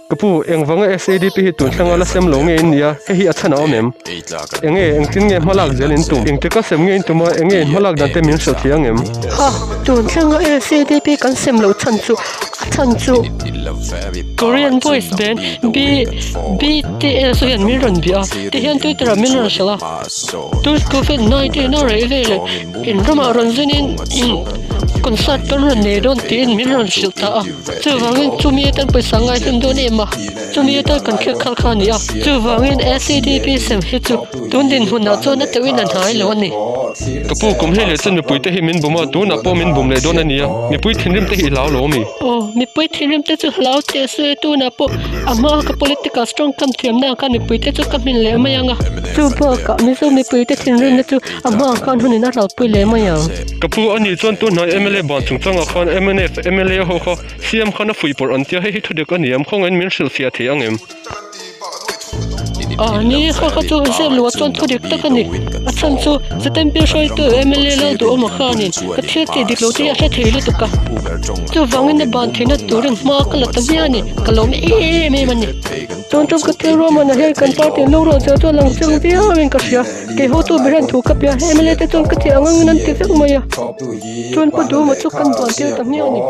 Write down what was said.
Ka pu, engvanga SADP hi tun thlanga la sem lo nge in nia, hei hi a chhan a awm em? Enge, engtin nge hmalak zel in tum? Engtika sem nge in tum a, enge in hmalak dan te min hrilh thei ang em? Ha, tun thlanga SADP kan sem loh chhan chu, a chhan chu. Korean boys band B BTS hian min rawn bia a, tihian Twitter ah min rawn hrilh a, Tun Covid 19 a rei veleh in ramah rawn zinin concert kan rawn nei dawn tiin min rawn hrilh ta a. Chuvangin chumi atan pawisa ngai hlum dawn em a, chumi atan kan khek khal kha a ni a. Chuvangin SEDP sem hi chu tun dinhmunah chuan a teuhin a hnai lo a ni. Ka pu, kum hei leh chuan mipui te hi min bum a, tunah pawh min bum leh dawn a nia. Mipui thinrim te hi i hlau lo ami? Aw, mipui thinrim te chu hlau teh se, tunah pawh a hmaa ka political strong kam thiamna ang khan mipui te chu ka hmin leh mai ang a. Chu bakah Mizo mipui te thinrimna chu A hmaah khan hunin a hlauhpui leh mai ang. Ka pu, ani chuan tun hnai mla ban chungchangah khan mnf mla ho kha CM khan a fuihpawrh an tia, hei hi thudik a ni em? Khawngaihin min hrilhfiah thei ang em? A ni, kha kha chu zep luah chuan thudik tak a ni. A chhan chu Zatempi hruaitu mla lo duhawm a khanin ka thil tih dik lo te hi a hre thei lutuk a. Chuvangin a ban theihna turin hma ka la ta hmiah a ni, ka lawm em em a ni. Tun tum ka thil ruahmanah hian kan party an lo ruah zel chu a lang chiang viauin ka hria. Kei hotu ber hian thu ka pia, MLA te chuan ka ti ang angin an ti vek mai a. Chuan Pu Duma chu kan buan tir ta hmiah a ni.